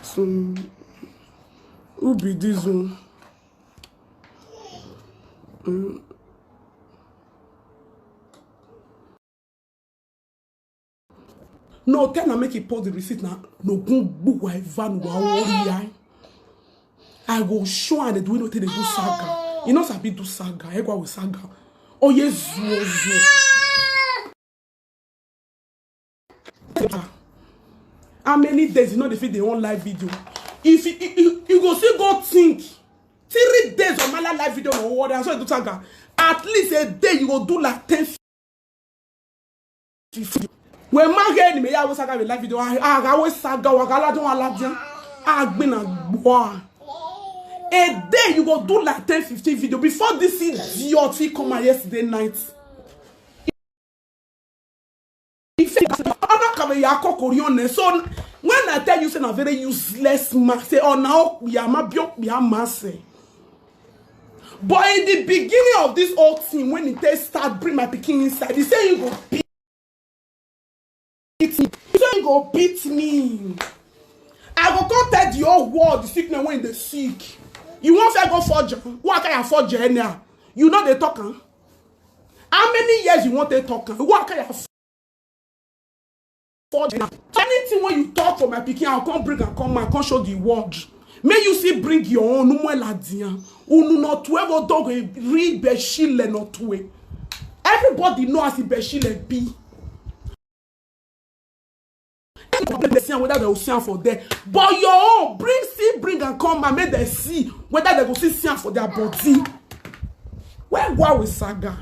So, who be this one? Mm. No, tell na make he post the receipt na. No gun gbuwa ivan wa ori ai. I go show and do you know they do saga. You know sabi do saga. I go with saga. Oh yes, yes, yes. How many days you know they fit their own live video? If you, you, you, you go still go think three days of my live video no worry. I saw do saga. At least a day you go do like ten fifteen. When my head me ya saga with live video. I I always saga wa gala don aladian. Agbin agbo. A day you go do like ten fifteen video before this idiot he come out yesterday night. If you other come ya kokori on so when I tell you say na very useless man say oh now ya ma bio ya ma say. But in the beginning of this whole thing, when it takes start bring my pikin inside, he say you go beat me. He say you go beat me. I go come tell the whole world the sickness when they sick. You won't fair go forge. What can I forge anyhow? You know they talk, huh? How many years you want they talk? What can I forge anyhow? Anything when you talk for my pikin, I'll come bring and come and come show the world. May you see bring your own numwe ladian. Unu no twelve dog read beshile no twe. Everybody know as the beshile be. They see am whether they will see am for there. But your own, bring see, bring and come and make them see whether they go see see am for their body. Where why we saga?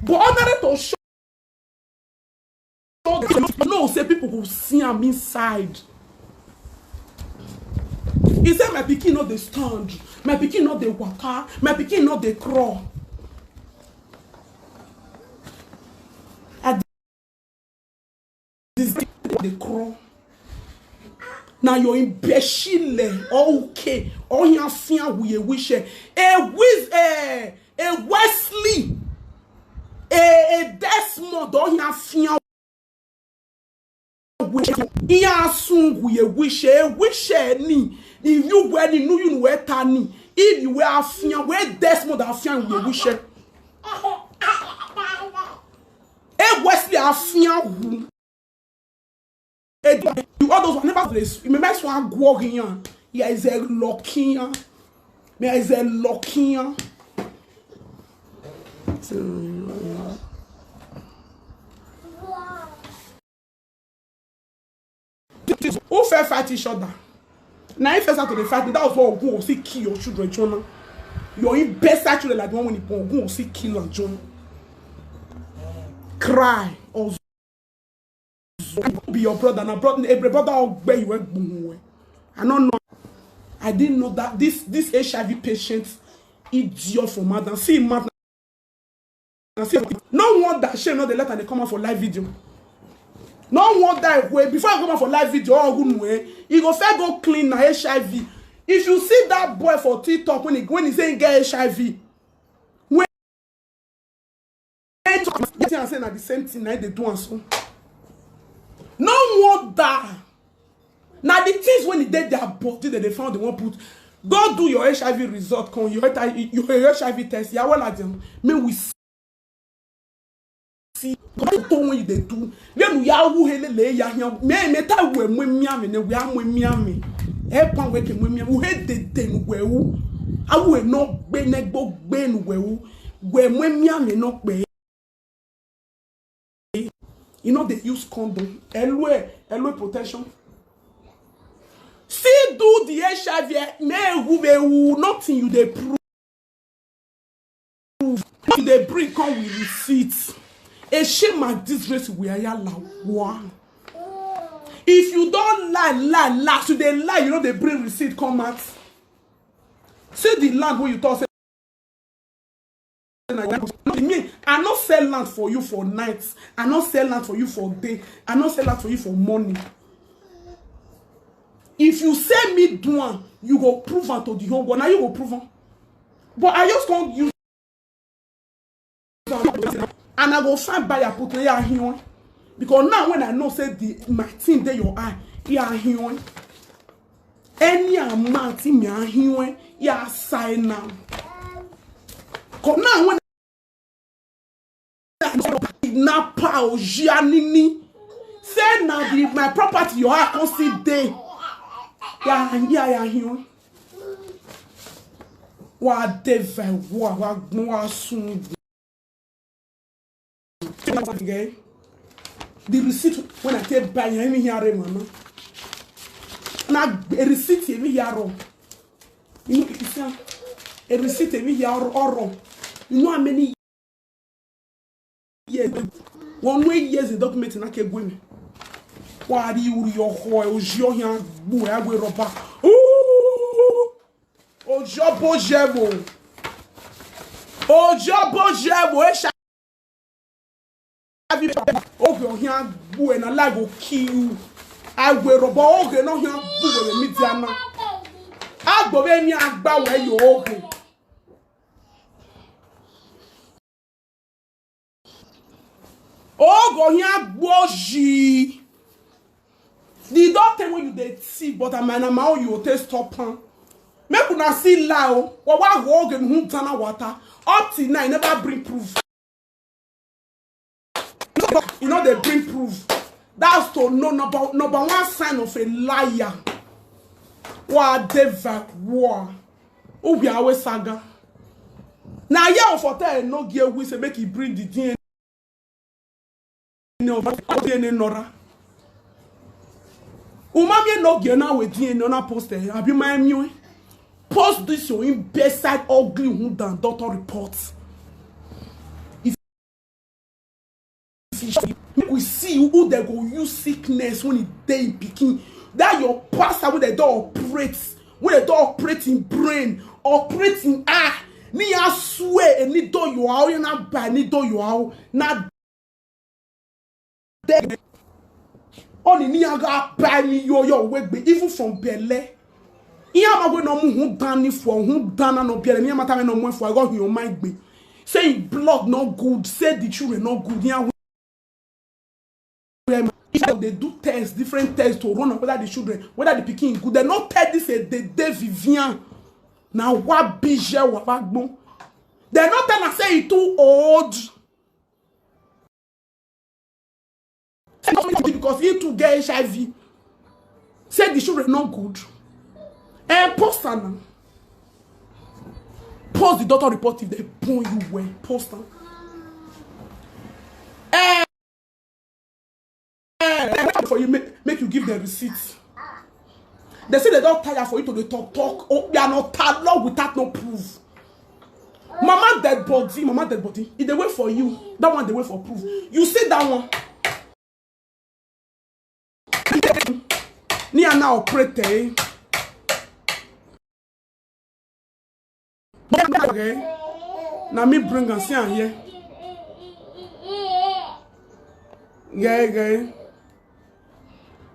But honor to show no say people go see am inside. He said, "My pikin no dey stand, my pikin no dey waka, my pikin no dey crawl." I this dey crawl. Na your imbecile, okay, or you feel we wish, eh, a wiz, eh, a Wesley, a, a Desmond, or you feel ihe asụ ngwu ya wishe wishe ni, ivi uwe ni nu yun we ta ni, ivi we afia we Desmond afia ngwu ya wishe, e Wesley afia ngwu. All those one never dey. Me me so agwo yan. Ya is a locking. Me is a locking. Who fit fight each other? Na if first to dey fight, that was what Ogun will see kill your children, Jonah. Your best children like the one when he born, Ogun will see kill and Jonah. Cry or be your brother, na brother, every brother will bear you. I don't know. I didn't know that this this H I V patient idiot from Adam. See, man, no wonder shame no dey let am dey come out for live video. No wonder if we before I come out for live video, oh, who know, eh? You go first go clean na H I V. If you see that boy for TikTok when he when he say he get H I V, when I say na the same thing na dey do am so. No wonder. Na the things when e dey their body that they found they won't put. Go do your H I V result, come your, your H I V test. Yeah, well, I dem. May we see. Go to when you dey do. Then we are who hele le ya hia. Me me ta we mwe miami ne we are mwe miami. E pan we ke mwe miami. We he de de nu we u. A we no gbe ne gbo gbe nu we u. We mwe miami no gbe. You know they use condom. Elwe, elwe protection. Still do the H I V. Me who be who nothing you dey prove. You dey bring come with receipt. A shame and disgrace we are la wa. If you don't lie, lie, lie, so they lie, you know they bring receipt come out. See the land where you talk say, "No, me, I no sell land for you for night. I no sell land for you for day. I no sell land for you for money." If you say me do am, you go prove am to the whole world. Now you go prove am. But I just can't use and I go find buyer put na ya hion. Because now when I know say the my thing dey your eye, ya hion. Any amount in me hion, ya sign now. Cause now when I know kidnapper or Giannini, say now the my property your eye come see dey. Ya ya ya hion. Wa dey very wa wa gbon wa sun. The receipt when I take buy ya mi ya re mama. Na a receipt ya mi ya ro. You know, you see, a receipt ya mi ya ro ro. You know how many years? One way years the document na ke gwe mi. Wa di uri yo ho o yo ya gbu ya gwe roba. Ooh! Ojo bo jebo. Ojo bo jebo. E sha. Oge ohia gbu e na lie go kill you. I will robo oge no hia gbu e mi diana. Agbo be mi agba we yo oge. Oge ohia gbu oji. The doctor when you dey see, but am na my own you take stop am. Make una see lie o. Wa wa go oge nu dana water. Up till now, you never bring proof. You know they bring proof. That's to know number number one sign of a liar. Wa deva wa. Ubi awe saga. Na ya o for tell no give we say make he bring the D N A. No, D N A nora. Umami no give na we D N A na post eh. Abi my mi. Post this your imbecile ugly who than doctor report. If make we see who they go use sickness when it dey in pikin. That your pastor wey they don operate Wey dey don operate im brain, operate im eye. Ni ya swear, e ni do you how, you na buy, ni do you how. Na there. Only ni ya ga buy me yo yo wegbe, even from belle. Iya ma go no mu hu dani for, hu dana no belle. Ni ya mata me no mu for, I go your mind gbe. Say blood no good, say the children no good. Yeah, if they do tests, different tests to run on whether the children, whether the pikin good, they no tell this a the day Vivian. Now what bije wa bagbon? They no tell us say he too old. Say no, because he too get H I V. Say the children no good. And post am now. Post the doctor report if they born you well. Post am. Eh, eh, for you make, make you give them receipt. They say they don't tire for you to dey talk talk. Oh, you are not talk without no proof. Mama dead body, mama dead body. If they wait for you, that one they wait for proof. You see that one. Ni ana operate. Okay. Now me bring and see am here. Yeah, yeah.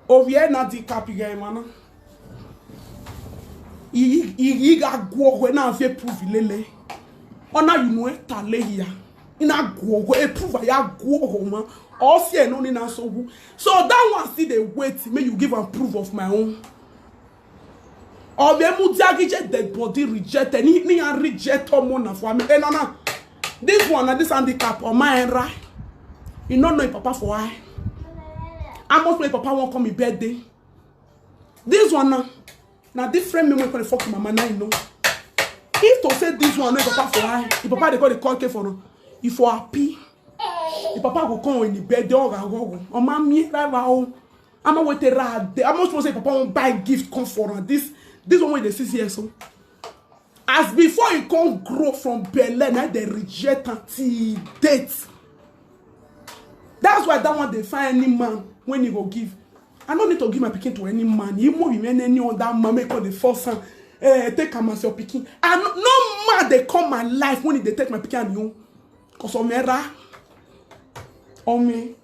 Ovie na di kapi ga mana. I i ga guo na fe prove lele. Ona you know ta le here. Ina guo e prove ya guo ma. O si e no ni na so gu. So that one still dey wait, make you give am proof of my own. Or be mu diagije dead body rejected. Ni ni a reject omo na for me. E no na. This one na this handicap or my right. You no know your papa for why. How much my papa won't come in birthday? This one now. Now different memory for the fuck mama now you know. If to say this one no papa for why, the papa they go the call for no. If for happy, the papa go come in the birthday or go. Oh mommy, right wow. I'm a wait a rad. I'm not supposed to say papa won't buy gift come for her. This this one with the six years old. As before he can't grow from belle, now they reject and till date. That's why that one they find any man when he go give. I don't need to give my pikin to any man. He more than any other man make all the force and uh, take am as your pikin. And no man they come my life when they take my pikin and you. Cause Omera. Omi.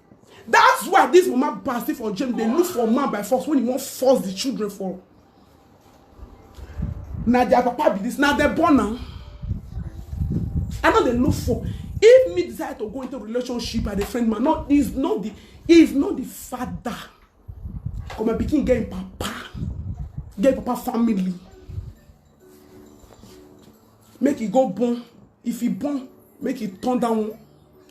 That's why this mama bastard for James, they look for man by force when he won't force the children for. Now their papa be this, now they're born now. I know they look for. If me decide to go into relationship and a friend man, not is not the is not the father. Come and begin getting papa, get papa family. Make it go born. If he born, make it turn down.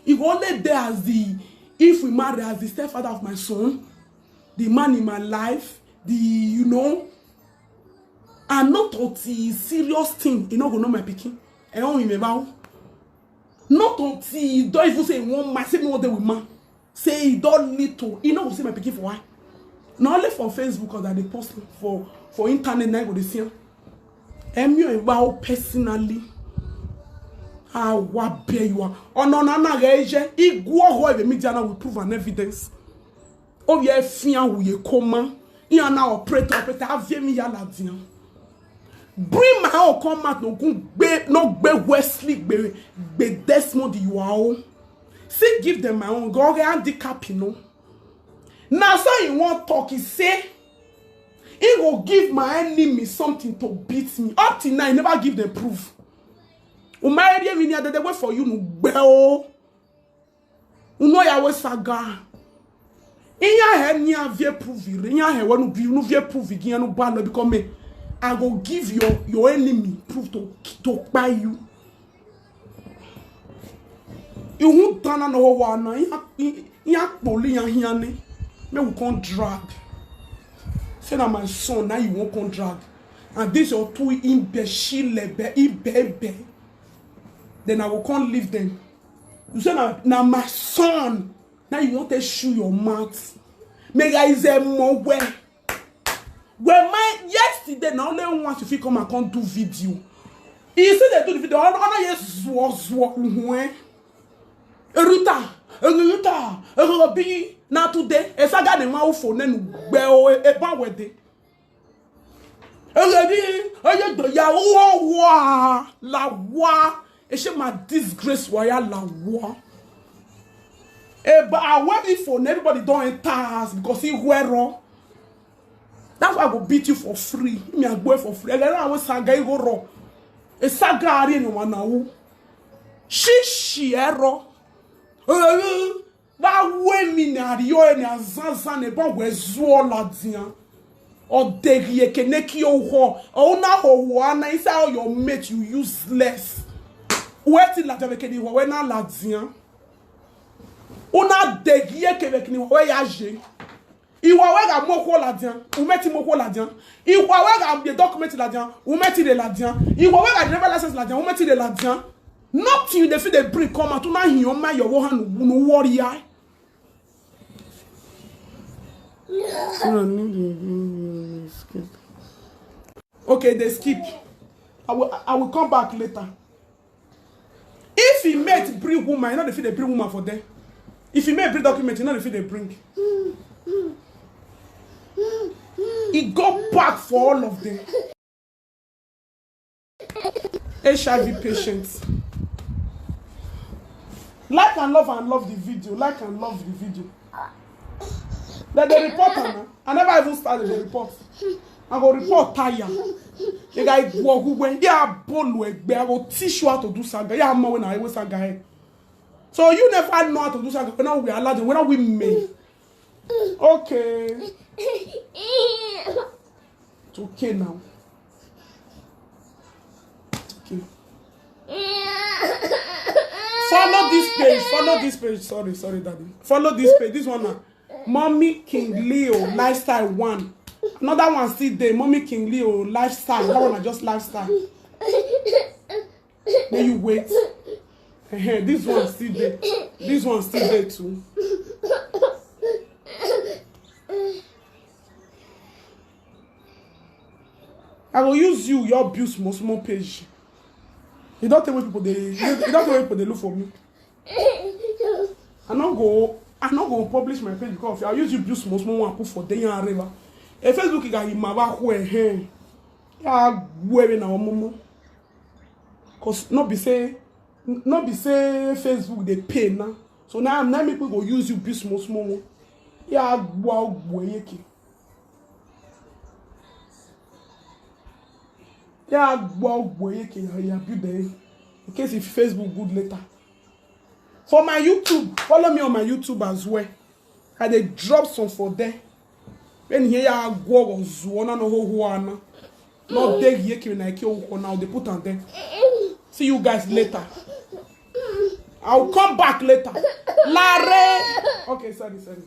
He go only there as the if we marry as the stepfather of my son, the man in my life, the you know, and not until serious thing, you know, go know my picking. And only me bow. Not until he don't even say one man, say no day with man. Say he don't need to, he no go see my picking for why. Not only for Facebook or that they post for for internet, now go they see. Emio Ewa personally. Ah, what bear you are. Oh no, no, no, Reje. He go over the media now with proof and evidence. Oh yeah, fian we ye koma. He are now operator, operator. Have me yala dian. Bring my own come out no go be no be Wesley be be Desmond you are. See give them my own. Go get handicap you know. Now so he won't talk. He say he go give my enemy something to beat me. Up till now, he never give them proof. Umairi mi ni adede wait for you no gbeo. Uno ya we saga. Iya he ni a vie prove ire. Iya he wenu bi no vie prove gi anu ba no because me I go give your your enemy proof to to buy you. You won't turn on over one. Iya poli ya hiane. Me will come drag. Say that my son now you won't come drag. And this your two imbecile be imbebe. Then I will come leave them. You say now now my son. Now you want to shoe your mouth. Me guy is a more way. Well, my yesterday now only once if you come and come do video. You see they do the video. I don't know yes was what when Ruta, Ruta, Ruta, be now today. If I got a mouth for then well a bad wedding. Oye bi, oye gbe ya wo wa la wa. E se ma disgrace wa ya la wa. E ba awe mi for everybody don enter house because he wear wrong. That's why I go beat you for free. Me I go for free. Egere awe saga igo ro. E saga ari enu wa na u. Shishi ero. Ba we mi na rio e na zanzan e ba we zuo la dian. O degi e kene ki o ho. O na ho wa na isa o your mate you useless. We ti la jabe kene ho we na la dian. Una degi e kebe kini ho we ya je. Iwa we ga moko la dian. U meti moko la dian. Iwa we ga be document la dian. U meti le la dian. Iwa we ga driver license la dian. U meti le la dian. Nothing you dey fit dey bring come out. Una hin on my your hand no worry ya. Una need to skip. Okay, they skip. I will I will come back later. If he mate bring woman, you know the fit they bring woman for there. If he mate bring document, you know the fit they bring. He go back for all of them. H I V patients. Like and love and love the video. Like and love the video. Then they report am. I never even started the report. I go report tire. The guy go who when they are bolu egbe. I go teach you how to do saga. Yeah, I'm when I was saga. So you never know how to do saga. When we are allowed, when we may. Okay. It's okay now. Okay. Follow this page. Follow this page. Sorry, sorry, daddy. Follow this page. This one now. Mommy King Leo lifestyle one. Another one still there. Mommy King Leo lifestyle. That one is just lifestyle. May you wait. Ehen, this one still there. This one still there too. I will use you, your abuse small small page. You don't tell me people they you don't tell me people they look for me. I not go I not go publish my page because I'll use you abuse small small one put for Denya River. A Facebook you got in my back where hey. Yeah, where in our momo. Cause not be say not be say Facebook they pay now. So now now make we go use you abuse small small one. Yeah, wow, boy, yeke. Yeah, wow, boy, yeke, yeah, build there. In case if Facebook good later. For my YouTube, follow me on my YouTube as well. I dey drop some for there. When here ya go zuona no ho huana. No dey here ki na ki o now they put on there. See you guys later. I'll come back later. Lare. Okay, sorry, sorry.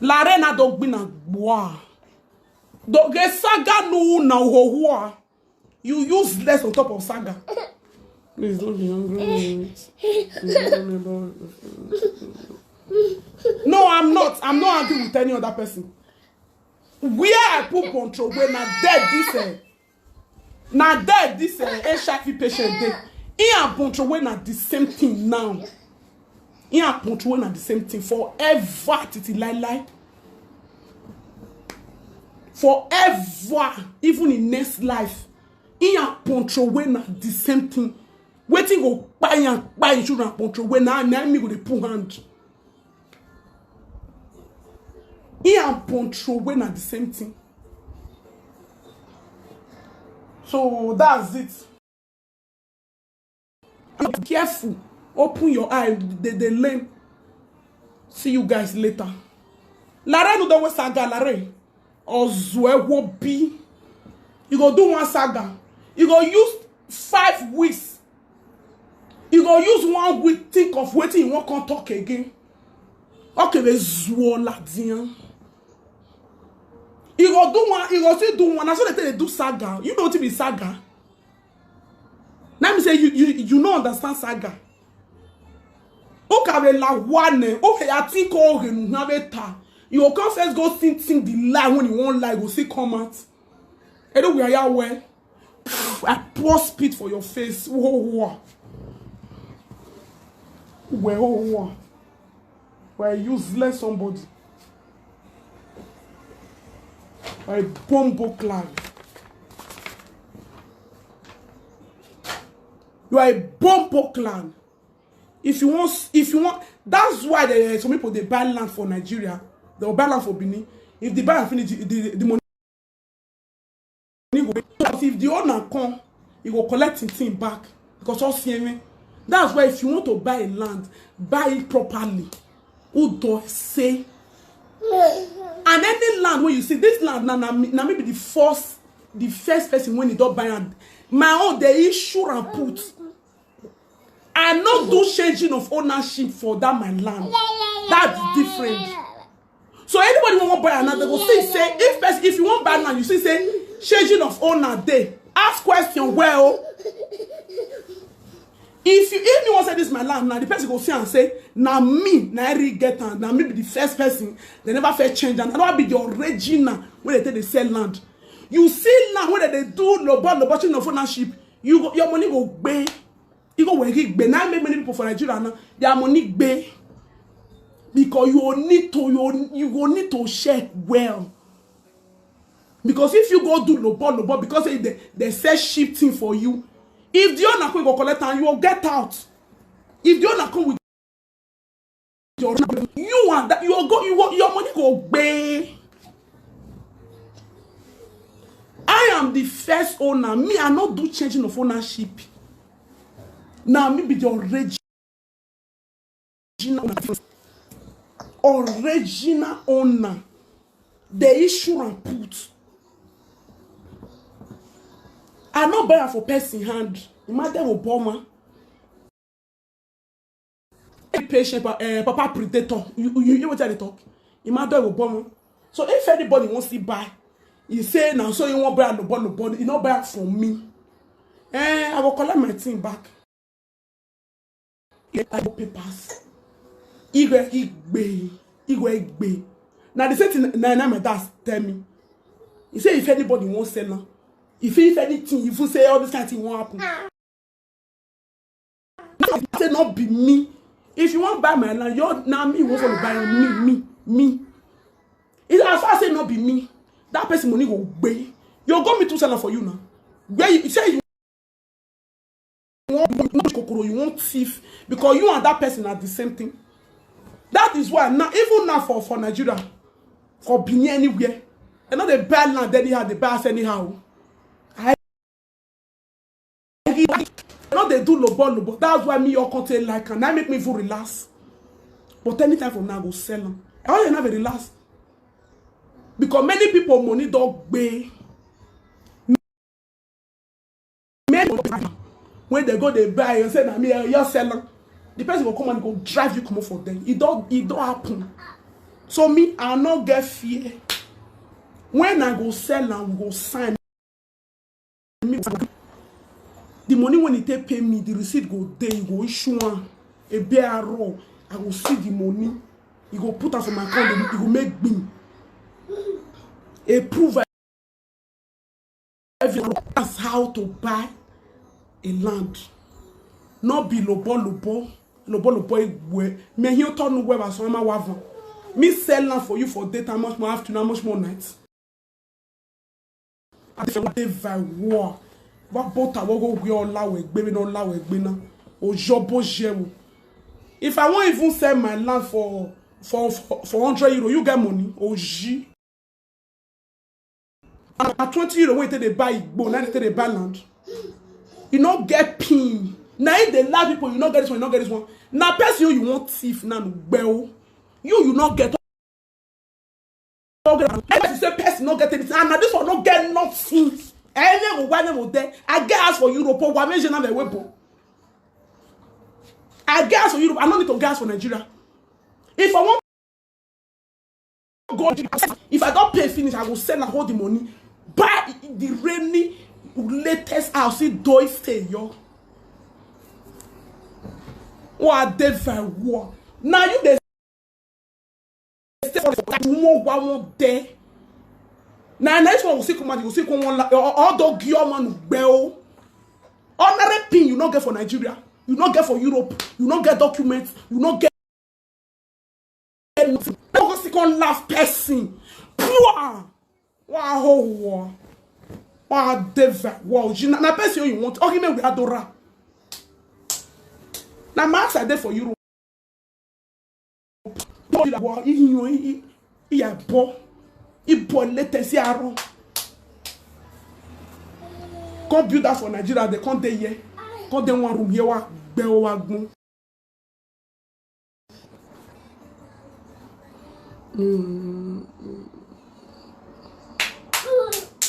Lare na dogbina gboa. Doge saga nu na ho hua. You useless on top of saga. Please don't be angry with me. No, I'm not. I'm not angry with any other person. Where I put control when I dead this eh. Now dead this eh, H I V patient day. He and control when are the same thing now. He and control when are the same thing forever titi lie lie. Forever, even in next life. He and control when are the same thing. Waiting go buy and buy insurance control when now now me go dey put hand. He and control when are the same thing. So that's it. Be careful. Open your eye. They, they learn. See you guys later. Lare no don saga lare. Ozue wo bi. You go do one saga. You go use five weeks. You go use one week think of wetin you wan come talk again. Okay, we zuo ladian. You go do one, you go still do one. That's what they do saga. You know what be saga? Let me say you you you no understand saga. Okay, we la one. Okay, I think all the naveta. You go come first go think think the lie when you won't lie go see come out. Anyway, yeah well. I pour spit for your face. Whoa, whoa. Whoa, whoa. We're a useless somebody. We're a bombo clan. You are a bomb clan. If you want, if you want, that's why the, some people, they buy land for Nigeria, they'll buy land for Benin. If they buy and finish, the, the, the money go. But if the owner come, he go collect him thing back because all C M A. That's why if you want to buy a land, buy it properly. Who does say? And any land where you see this land, now, now, me- now maybe the first, the first person when he don't buy and my own, they issue and put. I no do changing of ownership for that my land. That's different. So anybody who want buy another go see say if person, if you want buy land, you see say changing of owner day. Ask question well. If you, if you want say this my land now, the person go see and say, "Na me, na I really get am. Na me be the first person. They never first change am. I don't be the original when they take the sell land." You see land where they do lobo lobo change of ownership. You go, your money go pay. You go where he pay. Now make many people for Nigeria now, their money pay. Because you will need to, you will, you will need to check well. Because if you go do lobo lobo, because they, they say shifting for you, if the owner go collect and you will get out. If the owner come with your, you and that, you will go, you will, your money go pay. I am the first owner. Me, I not do changing of ownership. Now me be the original owner. Original owner. The issue and put. I not buy am for person hand. Imagine Obama. A patient, pa- eh, Papa Predator. You, you, you hear what I talk? Imagine Obama. So if anybody wants to buy, he say now so you won't buy a lobo lobo. You not buy it from me. Eh, I will collect my thing back. Let I go papers. Igwe Igbe. Igwe Igbe. Now the same thing now, now my dad tell me. He say if anybody wants sell now, if if anything, if you say all this kind of thing won't happen. I say not be me. If you want buy my land, you're now me won't follow buy me, me, me. If as I say not be me, that person money go pay. You go me to sell am for you now. Where you say you want kokoro, you want thief because you and that person are the same thing. That is why now, even now for, for Nigeria, for Benin anywhere, I know they buy land anyhow, they buy us anyhow. I, I know they do lobo lobo. That's why me your content like and that make me even relax. But anytime from now, I go sell them. I want you never relax because many people money don't pay. Men when they go, they buy and say, "Na me, you sell am." The person go come and go drive you come up for them. It don't, it don't happen. So me, I not get fear. When I go sell and go sign, me, the money when he take pay me, the receipt go there, you go issue one, a B R O. I go see the money. You go put am for my account. You go make me a proof. Everyone, that's how to buy a land. Not be lobo lobo, lobo lobo egwe. Me here turn web as one wavan. Me sell land for you for daytime, much more afternoon, much more night. I say what they buy war. What bota what go we all law egbe, we no law egbe na. Ojobo jewo. If I won't even sell my land for for for, for hundred euro, you get money. Oji. And at twenty euro, when they buy Igbo, now they buy land. You not get pin. Now if they love people, you not get this one, you not get this one. Now person you, you want thief now, well, you you not get. Let you say person not get anything, and now this one not get nothing. Any go why never there. I get house for Europe, or why make you not the weapon? I get house for Europe. I don't need to get house for Nigeria. If I want God, if I don't pay finish, I will sell and hold the money. Buy the rainy latest house. See, do stay yo. What they for war? Now you they stay for that more one day. Now next one will see come out. You see come one la- all all dog your man bell. Honorary pin you not get for Nigeria. You not get for Europe. You not get documents. You not get anything. Now go see come laugh person. Poor. Wow. Wow. Deva. Wow. You na person you want. Okay, me we adora. Na my house I dey for Europe. Bọ́ ìlà wọ iyun ìyàbọ̀ ìbọ̀ létẹ̀ sí arọ. Come build house for Nigeria, they come dey here. Come dey one room here, wa gbẹ o wa gbọn.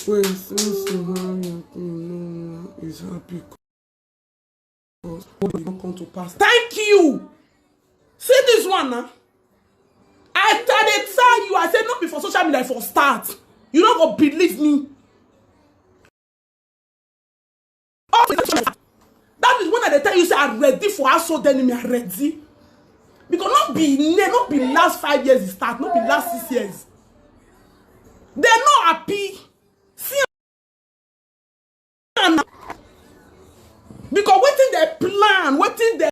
Wait, since you have your thing, no one is happy. Because what did not come to pass. Thank you. See this one now. I tell they tell you, I say not before social media for start. You don't go believe me. All the time, that is when I dey tell you say I'm ready for household enemy, I'm ready. Because not be ne, not be last five years it start, not be last six years. They not happy. See am now. Because wetin they plan, wetin they